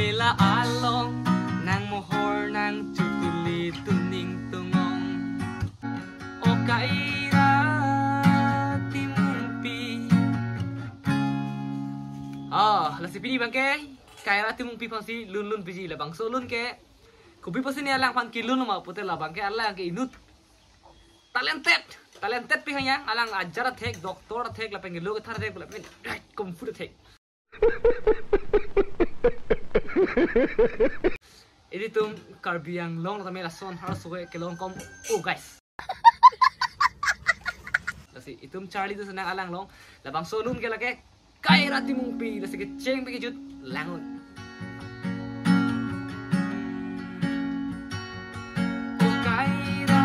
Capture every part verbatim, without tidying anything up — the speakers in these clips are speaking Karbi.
Mela along nang mohor nang chutuli tuning tungong. O Kaira Timungpi. Ah, lasi pini abangke Kaira Timungpi aphansi lunlun piji, labangso lun ke. Kopi pusi ne alangphan kelun ma pute labangke alang ke inut talented, talented pi hanya, alang ajat athek, doctor athek, lapen ke lo guitar athek, lapen kung fu athek. Ilitum Karbi Anglong tame lason har suwe kelong kom, oh guys. Lasi itum charlidun si nang alang along, labangso lun ke lake Kaira Timungpi, lasi kecheng pi kejut lang-un. O Kaira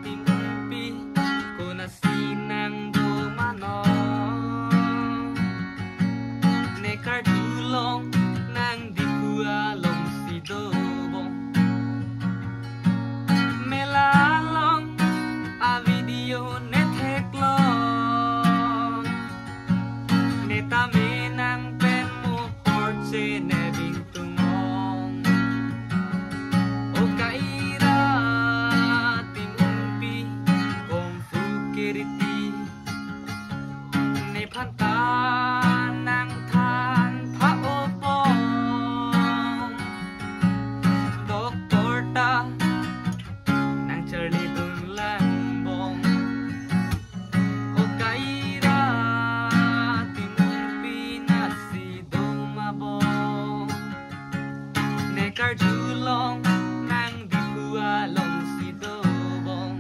Timungpi, konatsi nang do mano? Ne karjulong nang diku alongsi dobom. Mela along a video ne theklong. Ne tame nang pen mohor che ne bing tungong. O Kaira Timungpi, kung fu Kiriti, nephan ta nang than pha-o pong. Doctor ta nang charlidun lang bong. O Kaira Timungpi, nasi do ma bong? Ne karjulong nang diku alongsi dobom.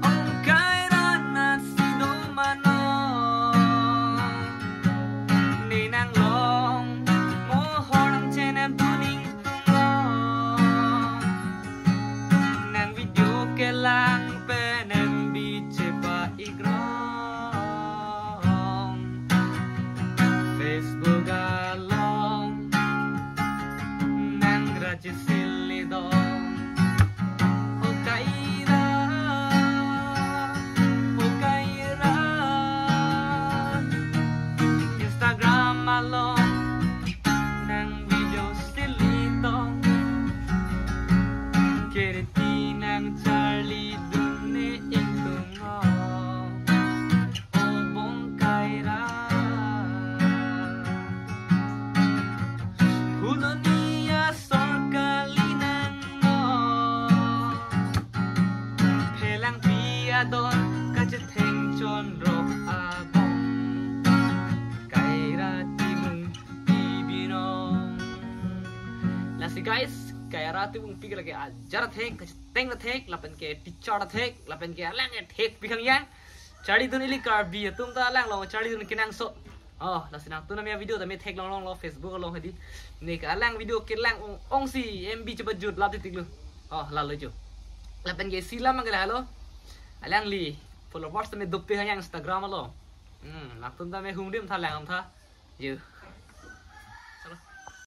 O Kaira, nasi do mano? Ne nang long mohor nang chenam tuning tungong. Nang video kelang pen M B chepa-ik rong. Facebook along nang raji sili dong. O Kaira, o Kaira, Instagram along nang video sili dong. Kiriti nang charlidun ne ingtung o, o bong Kaira. Huloni asor kali nang o, phelangpi ador kachetheng chonrok abong. Kaira Timungpi binong. Lasi guys, Kaira Timungpi ke lake ajat athek, kachetheng athek, lapen ke teacher athek, lapen ke alang athek pi kang yang. Charlidun ili Karbi atum ta alang along charlidun kenangsot. Oh, lasi nangtum tame a video tame theklong longlo Facebook along hedi. Ne ke alang video kelang ong, ongsi M B chepajut lap titik lo. Oh, lalo jo. Lapen ke isi alam ke lahelo. Alangli followers tame dopik hanya Instagram along. Hmm, nangtum tame humrim tha lang tha. Yo.